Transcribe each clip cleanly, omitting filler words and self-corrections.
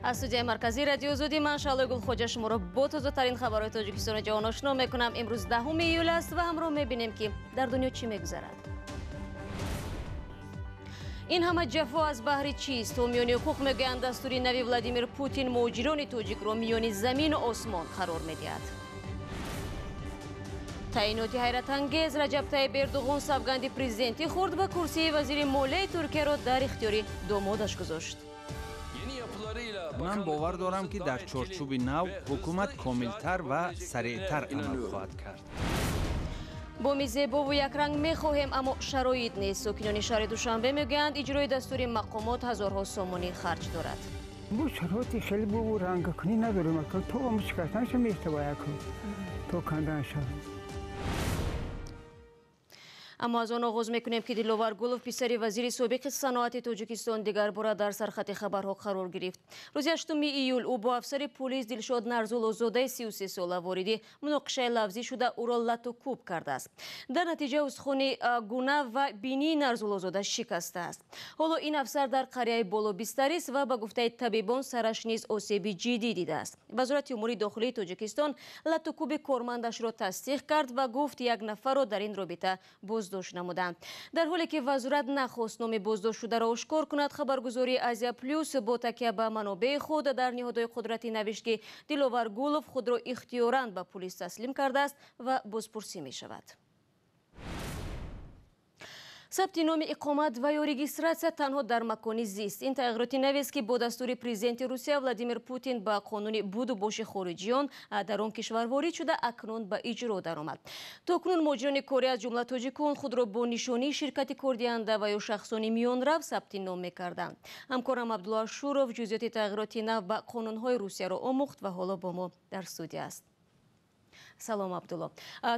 Аз студияи марказии Радиои Озодӣ ман Шаҳлои Гулхоҷа шуморо бо тозатарин хабарҳои Тоҷикистони ҷаҳон ошно мекунам. Имрӯз 10 июл аст ва ҳамроҳ мебинем, ки дар дунё чӣ мегузарад. Ин ҳама ҷафо аз баҳри чист? Ҳомиёни ҳуқуқ мегӯянд, дастури нави Владимир Путин муҳоҷирони тоҷикро миёни замину осмон қарор медиҳад. Таъиноти ҳайратангез: Раҷаб Тайиб Эрдуғон савганди президентӣ хӯрд ва курсии вазири молияи Туркияро дар ихтиёри домодаш гузошт. Ман бовар дорам, ки дар чорчӯби нав ҳукумат комилтар ва сареътар амал хоҳад кард. Боми зебову якранг мехоҳем, аммо шароит нест. Сокинони шаҳри Душанбе мегӯянд, иҷрои дастури мақомот ҳазорҳо сомонӣ харҷ дорад. Бо шароити хеле бобу рангкунӣ надорем, то шикастанаша мешавад, то канданаша. Аммо аз он оғоз мекунем, ки Диловар Гулов, писари вазири собиқи саноати Тоҷикистон, дигар бора дар сархати хабарҳо қарор гирифт. Рӯзи 8 июл ӯ бо афсари пулис Дилшод Нарзуллозодаи 33 сола вориди муноқишаи лафзӣ шуда, ӯро лату кӯб кардааст. Дар натиҷа устухони гуна ва бинии Нарзуллозода шикастааст. Ҳоло ин афсар дар қарияи Боло бистарист ва ба гуфтаи табибон сараш низ осеби ҷиддӣ дидааст. Вазорати умури дохилии Тоҷикистон лату кӯби кормандашро тасдиқ кард ва гуфт, як нафарро дар ин робита боздошт намуданд. Дар ҳоле ки вазорат нахост номи боздоштшударо ошкор кунад, хабаргузории Азия Плюс бо такя ба манобеи худ дар ниҳодҳои қудратӣ навишт, ки Диловар Гулов худро ихтиёран ба пулис таслим кардааст ва бозпурсӣ мешавад. Сабти номи иқомат ва ё регистратсия танҳо дар макони зист. Ин тағйироти навест, ки бо дастури президенти Русия Владимир Путин ба қонуни буду боши хориҷиён дар он кишвар ворид шуда, акнун ба иҷро даромад. То кунун муҳоҷирони корӣ, аз ҷумла тоҷикон, худро бо нишонии ширкати кордиҳанда ва ё шахсони миёнрав сабти ном мекарданд. Ҳамкорам Абдулло Ашуров ҷузъиёти тағйироти нав ба қонунҳои Русияро омӯхт ва ҳоло бо мо дар студия аст. Салом, Абдулло.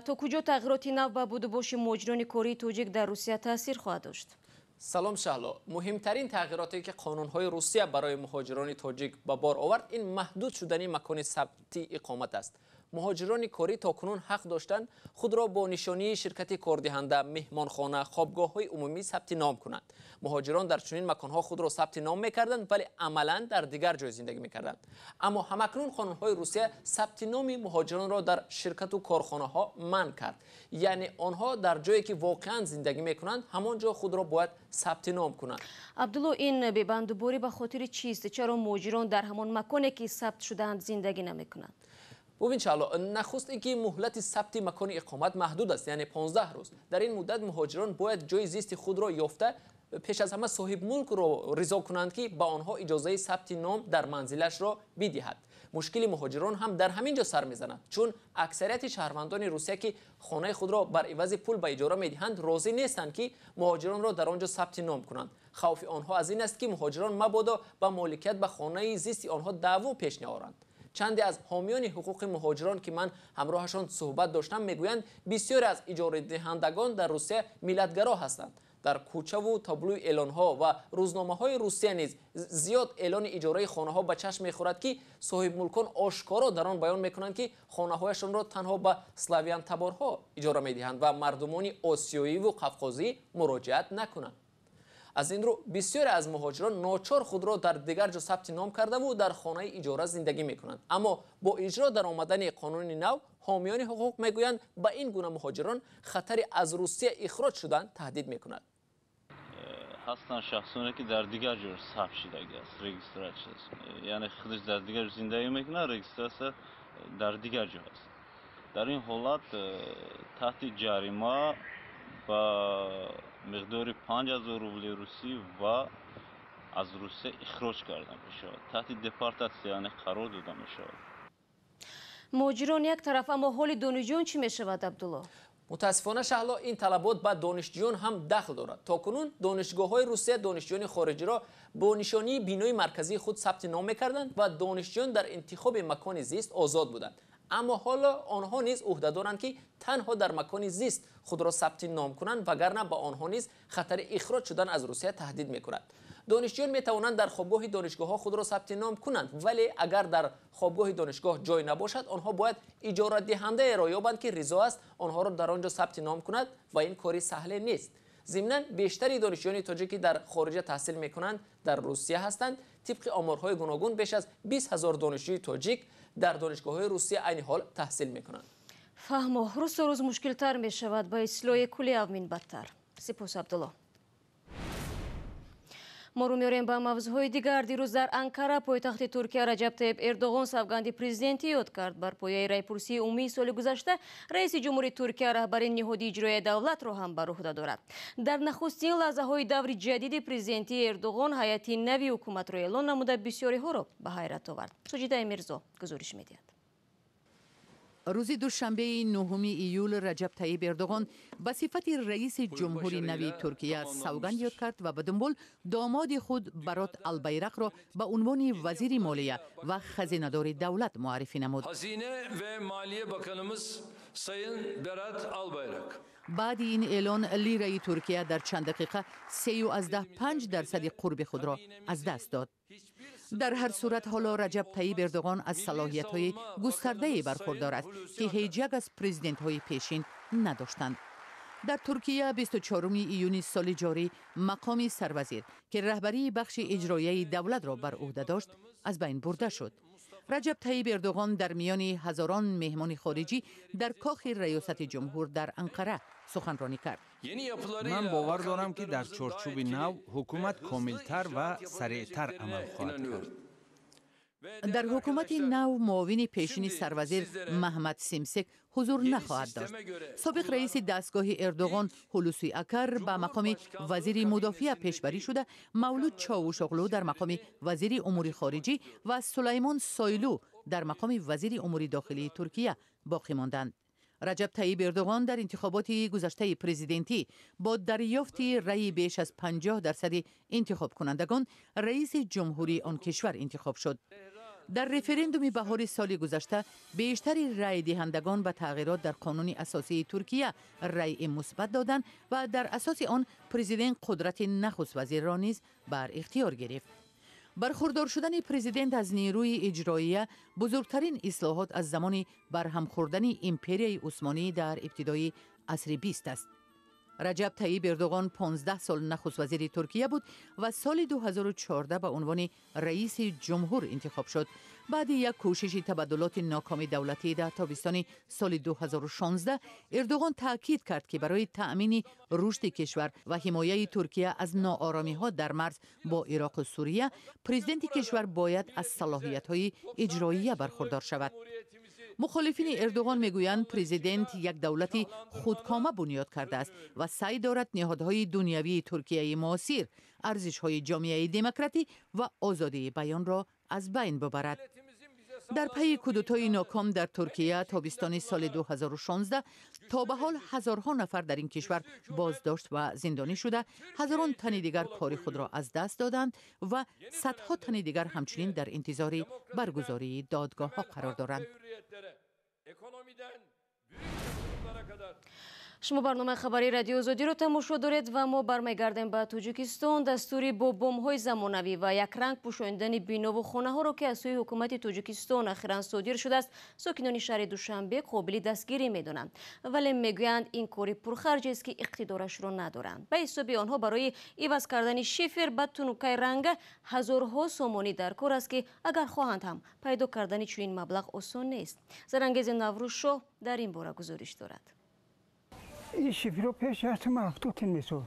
То куҷо тағйироти нав ба будубоши муҳоҷирони кории тоҷик дар Русия таъсир хоҳад дошт? Салом, Шаҳло. Муҳимтарин тағйироте, ки қонунҳои Русия барои муҳоҷирони тоҷик ба бор овард, ин маҳдуд шудани макони сабти иқомат аст. Муҳоҷирони корӣ то кунун ҳақ доштанд худро бо нишонии ширкати кордиҳанда, меҳмонхона, хобгоҳҳои умумӣ сабти ном кунанд. Муҳоҷирон дар чунин маконҳо худро сабти ном мекарданд, вале амалан дар дигар ҷой зиндагӣ мекарданд. Аммо ҳамакнун қонунҳои Русия сабти номи муҳоҷиронро дар ширкату корхонаҳо манъ кард, яъне онҳо дар ҷое, ки воқеан зиндагӣ мекунанд, ҳамон ҷо худро бояд сабти ном кунанд. Абдулло, ин бебандуборӣ ба хотири чист? Чаро муҳоҷирон дар ҳамон маконе, ки сабт шудаанд, зиндагӣ намекунанд? Бубин, Шаҳло, нахуст ин ки муҳлати сабти макони иқомат маҳдуд аст, яъне 15 рӯз. Дар ин муддат муҳоҷирон бояд ҷои зисти худро ёфта, пеш аз ҳама соҳибмулкро ризо кунанд, ки ба онҳо иҷозаи сабти ном дар манзилашро бидиҳад. Мушкили муҳоҷирон ҳам дар ҳамин ҷо сар мезанад, чун аксарияти шаҳрвандони Русия, ки хонаи худро бар ивази пул ба иҷора медиҳанд, розӣ нестанд, ки муҳоҷиронро дар он ҷо сабти ном кунанд. Хавфи онҳо аз ин аст, ки муҳоҷирон мабодо ба моликият ба хонаи зисти онҳо даъво пеш наоранд. Чанде аз ҳомиёни ҳуқуқи муҳоҷирон, ки ман ҳамроҳашон суҳбат доштам, мегӯянд, бисёре аз иҷорадиҳандагон дар Русия миллатгаро ҳастанд. Дар кӯчаву таблӯи эълонҳо ва рӯзномаҳои Русия низ зиёд эълони иҷораи хонаҳо ба чашм мехӯрад, ки соҳибмулкон ошкоро дар он баён мекунанд, ки хонаҳояшонро танҳо ба славянтаборҳо иҷора медиҳанд ва мардумони осиёиву қавқозӣ муроҷиат накунанд. Аз ин рӯ бисёре аз муҳоҷирон ночор худро дар дигар ҷо сабти ном кардаву дар хонаи иҷора зиндагӣ мекунанд. Аммо бо иҷро дар омадани қонуни нав, ҳомиёни ҳуқуқ мегӯянд, ба ин гуна муҳоҷирон хатари аз Русия ихроҷ шудан таҳдид мекунад. Ҳастанд шахсоне, ки дар дигар ҷо сабт шудагӣ аст, регистратсия, яъне худаш дар дигар ҷо зиндагӣ мекунад, регистратсия дар дигар ҷо аст. Дар ин ҳолат таҳти ҷарима ба миқдори 5000 рубли русӣ ва аз Русия ихроҷ карда мешавад, таҳти депортатсия, яъне қарор дода мешавад. Муҳоҷирон як тараф, аммо ҳоли донишҷӯён чӣ мешавад, Абдулло? Мутаассифона, Шаҳло, ин талабот ба донишҷӯён ҳам дахл дорад. То кунун донишгоҳҳои Русия донишҷӯёни хориҷиро бо нишонии бинои марказии худ сабти ном мекарданд ва донишҷӯён дар интихоби макони зист озод буданд. Аммо ҳоло онҳо низ ӯҳда доранд, ки танҳо дар макони зист худро сабти ном кунанд, вагарна ба онҳо низ хатари ихроҷ шудан аз Русия таҳдид мекунад. Донишҷӯён метавонанд дар хобгоҳи донишгоҳҳо худро сабти ном кунанд, вале агар дар хобгоҳи донишгоҳ ҷой набошад, онҳо бояд иҷорадиҳандаеро ёбанд, ки ризо аст онҳоро дар он ҷо сабти ном кунад, ва ин кори саҳле нест. Зимнан бештари донишҷӯёни тоҷик, ки дар хориҷа таҳсил мекунанд, дар Русия ҳастанд. Тибқи оморҳои гуногун, беш аз 20 ҳазор донишҷӯи тоҷик дар донишгоҳҳои Русия айни ҳол таҳсил мекунанд. Фаҳмо, рӯз то рӯз мушкилтар мешавад, ба ислоҳи кулли авмин бадтар. Сипос, Абдулло. Мо рӯ меорем ба мавзӯъҳои дигар. Дирӯз дар Анкара, пойтахти Туркия, Раҷаб Таиб Эрдоғон савганди президентӣ ёд кард. Бар пояи райпурсии умумии соли гузашта раиси ҷумҳури Туркия раҳбари ниҳоди иҷроияи давлатро ҳам бар уҳда дорад. Дар нахустин лаҳзаҳои даври ҷадиди президентии Эрдоғон ҳайати нави ҳукуматро эълон намуда, бисёриҳоро ба ҳайрат овард. Суҷидаи Мирзо гузориш медиҳад. Рӯзи душанбеи 9 июл Раҷаб Таиб Эрдоғон ба сифати раиси ҷумҳури нави Туркия савганд ёд кард ва ба дунбол домоди худ Барот Албайрақро ба унвони вазири молия ва хазинадори давлат муаррифӣ намуд. Баъди ин эълон лираи Туркия дар чанд дақиқа 3,5% қурби худро аз даст дод. Дар ҳар сурат, ҳоло Раҷаб Таиб Эрдоғон аз салоҳиятҳои густардае бархурдор аст, ки ҳеҷ як аз президентҳои пешин надоштанд. Дар Туркия 24 июни соли ҷорӣ мақоми сарвазир, ки раҳбарии бахши иҷроияи давлатро бар уҳда дошт, аз байн бурда шуд. Раҷаб Таиб Эрдоғон дар миёни ҳазорон меҳмони хориҷӣ дар кохи раёсати ҷумҳур дар Анқара суханронӣ кард. Ман бовар дорам, ки дар чорчӯби нав ҳукумат комилтар ва сареътар амал хоҳад кард. Дар ҳукумати нав муовини пешини сарвазир Маҳмад Симсек ҳузур нахоҳад дошт. Собиқ раиси дастгоҳи Эрдоғон Ҳулуси Акар ба мақоми вазири мудофиа пешбарӣ шуда, Мавлуд Човушоғлу дар мақоми вазири умури хориҷӣ ва Сулаймон Сойлу дар мақоми вазири умури дохилии Туркия боқӣ монданд. Раҷаб Таиб Эрдоғон дар интихоботи гузаштаи президентӣ бо дарёфти раъи беш аз 50% интихобкунандагон раиси ҷумҳурии он кишвар интихоб шуд. Дар референдуми баҳори соли гузашта бештари раъйдиҳандагон ба тағйирот дар қонуни асосии Туркия раъи мусбат доданд ва дар асоси он президент қудрати нахуствазирро низ бар ихтиёр гирифт. Бархурдор шудани президент аз нерӯи иҷроия бузургтарин ислоҳот аз замони барҳам хӯрдани империяи Усмонӣ дар ибтидои асри бист аст. Раҷаб Таиб Эрдоғон 15 сол нахуствазири Туркия буд ва соли 2014 ба унвони раиси ҷумҳур интихоб шуд. Баъди як кӯшиши табаддулоти нокоми давлатӣ дар тобистони соли 2016 Эрдоғон таъкид кард, ки барои таъмини рушди кишвар ва ҳимояи Туркия аз нооромиҳо дар марз бо Ироқу Сурия президенти кишвар бояд аз салоҳиятҳои иҷроия бархурдор шавад. Мухолифини Эрдоғон мегӯянд, президент як давлати худкома бунёд кардааст ва саъй дорад ниҳодҳои дунявии Туркияи муосир, арзишҳои ҷомеаи демократӣ ва озодии баёнро аз байн бубарад. Дар пайи кудутои ноком дар Туркия тобистони соли 2016 то ба ҳол ҳазорҳо нафар дар ин кишвар боздошт ва зиндонӣ шуда, ҳазорон тани дигар кори худро аз даст доданд ва садҳо тани дигар ҳамчунин дар интизори баргузории додгоҳҳо қарор доранд. Шумо барномаи хабарии Радиои Озодиро тамошо доред ва мо бармегардем ба Тоҷикистон. Дастури бо бомҳои замонавӣ ва якранг пӯшондани бинову хонаҳоро, ки аз сӯи ҳукумати Тоҷикистон ахиран содир шудааст, сокинони шаҳри Душанбе қобили дастгирӣ медонанд. Вале мегӯянд, ин кори пурхарҷест, ки иқтидорашро надоранд. Ба ҳисоби онҳо барои иваз кардани шифер ба тунукаи ранга ҳазорҳо сомонӣ дар кор аст, ки агар хоҳанд ҳам пайдо кардани чунин маблағ осон нест. Зарангези Наврӯзшоҳ дар ин бора гузориш дорад. Ин шиферро пеш ҳастам 70 месол.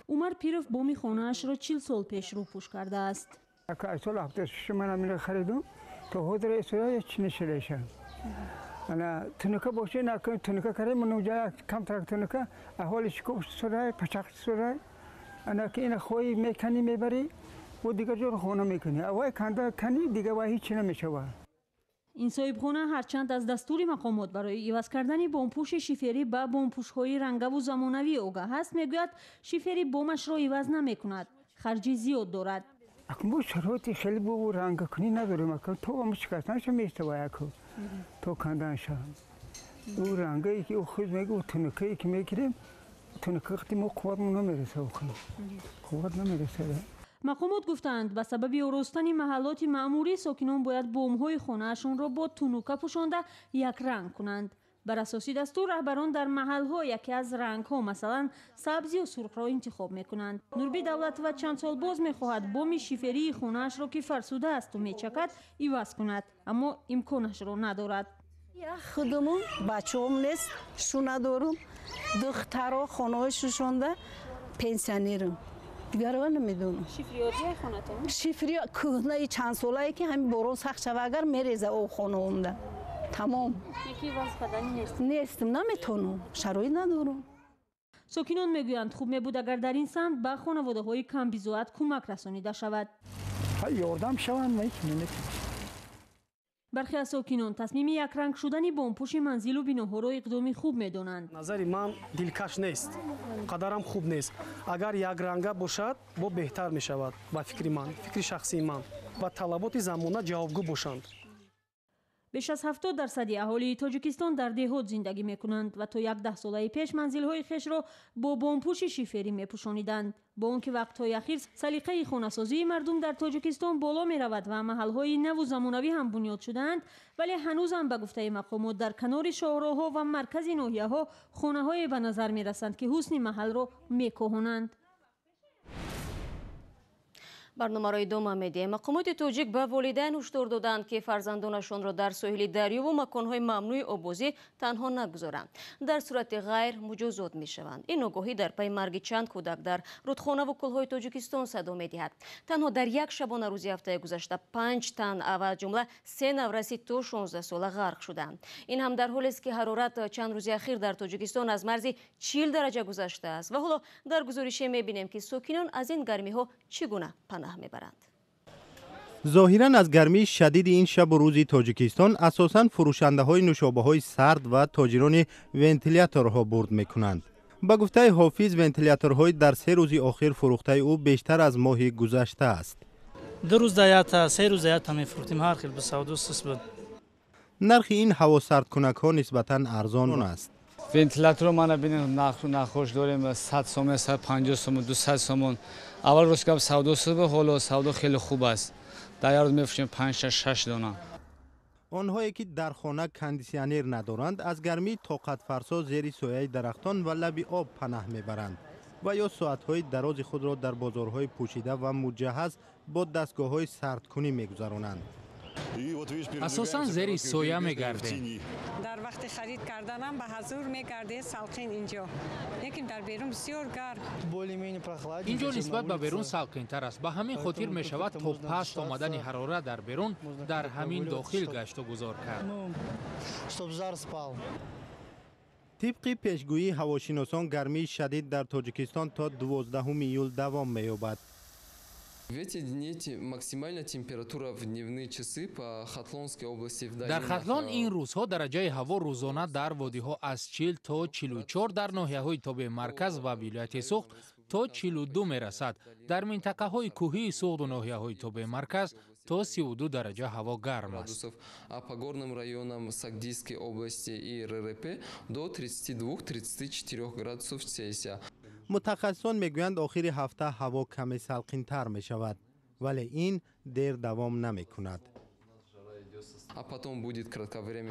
Умар Пиров боми хонаашро 40 сол пеш рӯпӯш кардааст. Аз соли 76 ман аминро харидум, то ҳозир истора чи нишидаша. Ана тунука боше, накун тунука кардем, ман камтарак тунука, аҳоли шикоф сурай, пачақ сурай. Ана ки ина хоҳӣ меканӣ мебарӣ, бо дигар ҷо хона мекунӣ. Аввай канда канӣ, дигар вай ҳеч чи намешавад. Ин соҳибхона ҳарчанд аз дастури мақомот барои иваз кардани бомпӯши шиферӣ ба бомпӯшҳои рангаву замонавӣ огаҳ аст, мегӯяд, шифери бомашро иваз намекунад, харҷи зиёд дорад. Акун бо шароити хеле бо рангакунӣ надорем, акун то ам шикастанаша меистава, аку то канданаша. Ӯ рангае ки ӯ худ мегӯ, тунукае ки мегирем, тунука қати мо қувватмо намераса, қувват намерасад. Мақомот гуфтанд, ба сабаби оростани маҳаллоти маъмурӣ сокинон бояд бомҳои хонаашонро бо тунука пӯшонда якранг кунанд. Бар асоси дастур раҳбарон дар маҳалҳо яке аз рангҳо, масалан сабз ё сурхро интихоб мекунанд. Нурбӣ Давлатова чанд сол боз мехоҳад боми шиферии хонаашро, ки фарсуда асту мечакад, иваз кунад, аммо имконашро надорад. Худумон бачаом нест, шу надорум, духтаро хонаҳои шушонда пенсионерам. Дигарро намедонам. Шифриётияи хонатон? Шифри кӯҳнаи чандсолае, ки ҳамин борон сахт шава, агар мереза об хонаомда. Тамом. Яки иваз кардани нест? Нестам, наметонам, шароит надорам. Сокинон мегӯянд, хуб мебуд, агар дар ин самт ба хонаводаҳои камбизоат кӯмак расонида шавад. Ёрдам шаванд, наметавонем. Бархе аз сокинон тасмими якранг шудани бомпӯши манзилу биноҳоро иқдоми хуб медонанд. Назари ман дилкаш нест, қадарам хуб нест. Агар якранга бошад, бо беҳтар мешавад, ба фикри ман, фикри шахсии ман, ба талаботи замона ҷавобгӯ бошанд. Беш аз 70% аҳолии Тоҷикистон дар деҳот зиндагӣ мекунанд ва то як даҳсолаи пеш манзилҳои хешро бо бомпӯши шиферӣ мепӯшониданд. Бо он ки вақтҳои ахир салиқаи хонасозии мардум дар Тоҷикистон боло меравад ва маҳалҳои наву замонавӣ ҳам бунёд шудаанд, вале ҳанӯзам ба гуфтаи мақомот дар канори шоҳроҳҳо ва маркази ноҳияҳо хонаҳое ба назар мерасанд, ки ҳусни маҳалро мекоҳонанд. Барномаро идома медиҳем. Мақомоти тоҷик ба волидайн ҳушдор доданд, ки фарзандонашонро дар соҳили дарёву маконҳои мамнӯи оббозӣ танҳо нагузоранд. Дар сурати ғайр муҷозот мешаванд. Ин огоҳӣ дар пайи марги чанд кӯдак дар рудхонаву кӯлҳои Тоҷикистон садо медиҳад. Танҳо дар як шабонарӯзи ҳафтаи гузашта 5 тан, аз ҷумла 3 навраси то 16 сола ғарқ шуданд. Ин ҳам дар ҳолест, ки ҳарорат чанд рӯзи ахир дар Тоҷикистон аз марзи 40 дараҷа гузаштааст. Ва ҳоло дар гузорише мебинем, ки сокинон аз ин гармиҳо чӣ гуна панаҳ мебаранд. Зоҳиран аз гармии шадиди ин шабу рӯзи Тоҷикистон асосан фурӯшандаҳои нӯшобаҳои сард ва тоҷирони вентиляторҳо бурд мекунанд. Ба гуфтаи Ҳофиз, вентиляторҳои дар 3 рӯзи охир фурӯхтаи ӯ бештар аз моҳи гузашта аст. 2 рӯз даята, 3 рӯз даята мефурӯхтем, ҳар хел ба савдо сус буд. Нархи ин ҳавосардкунакҳо нисбатан арзон аст. Вентиляторро мана бинед, нархош дорем 100 сомон, 150 сомон, 200 сомон. Аввал рӯз гап савдо суд буд, ҳоло савдо хеле хуб аст. Дар як рӯз мефурӯшем 5-6 дона. Онҳое ки дар хона кондитсионер надоранд, аз гармии тоқатфарсо зери сояи дарахтон ва лаби об панаҳ мебаранд ва ё соатҳои дарози худро дар бозорҳои пӯшида ва муҷаҳҳаз бо дастгоҳҳои сардкунӣ мегузаронанд. Асосан зери соя мегардем. Дар вақти харид карданам ба ҳазур мегардед салқин инҷо. Лекин дар берун бисёр гарм. Инҷо нисбат ба берун салқинтар аст. Ба ҳамин хотир мешавад то паст омадани ҳарорат дар берун дар ҳамин дохил гашту гузор кард. Тибқи пешгӯии ҳавошиносон, гармии шадид дар Тоҷикистон то 12 июл давом меёбад. В эти дни максимальная температура в дневные часы по Хатлонской области в Дар Хатлон ин рӯзҳо дараҷаи ҳаво рӯзона дар водиҳо аз 40 то 44, дар ноҳияҳои тобеи марказ ва вилояти Суғд то 42 мерасад. Дар минтақаҳои кӯҳии Суғду ноҳияҳои тобеи марказ то 32 дараҷа ҳаво гарм аст. А по горным районам Сагдийской области и РРП до 32-34 градусов Цельсия. Мутахассисон мегӯянд, охири ҳафта ҳаво каме салқинтар мешавад, вале ин дер давом намекунад.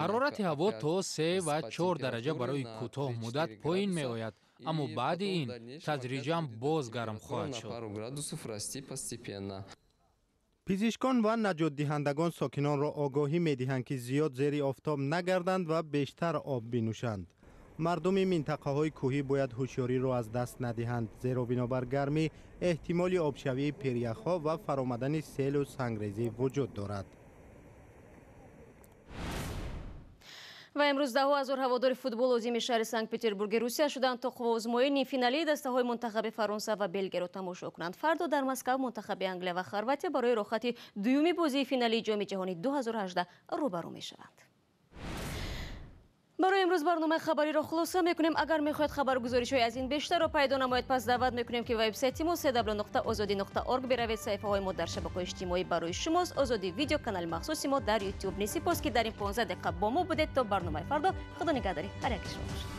Ҳарорати ҳаво то 3 ва 4 дараҷа барои кӯтоҳ муддат поин меояд, аммо баъди ин тадриҷан боз гарм хоҳад шуд. Пизишкон ва наҷотдиҳандагон сокинонро огоҳӣ медиҳанд, ки зиёд зери офтоб нагарданд ва бештар об бинӯшанд. Мардуми минтақаҳои кӯҳӣ бояд ҳушёриро аз даст надиҳанд, зеро бинобар гармӣ эҳтимоли обшавии пиряхҳо ва фаромадани селу сангрезӣ вуҷуд дорад. Ва имрӯз даҳҳо ҳазор ҳаводори футбол озими шаҳри Санкт-Петербурги Русия шуданд, то қувваозмоии нимфиналии дастаҳои мунтахаби Фаронса ва Белгияро тамошо кунанд. Фардо дар Москав мунтахаби Англия ва Хорватия барои роҳхати дуюми бозии финалии Ҷоми ҷаҳони 2018 рӯбарӯ мешаванд. Барои имрӯз барномаи хабариро хулоса мекунем. Агар мехоҳед хабаргузоришҳои аз ин бештарро пайдо намоед, пас даъват мекунем, ки вебсайти мо cw.ozodi.org биравед. Саҳифаҳои мо дар шабакаҳои иҷтимоӣ барои шумост. Озодӣ видео канали махсуси мо дар YouTube. Сипос, ки дар ин 15 дақиқа бо мо будед. То барномаи фардо, худо нигаҳдори ҳар яки шумо бошад.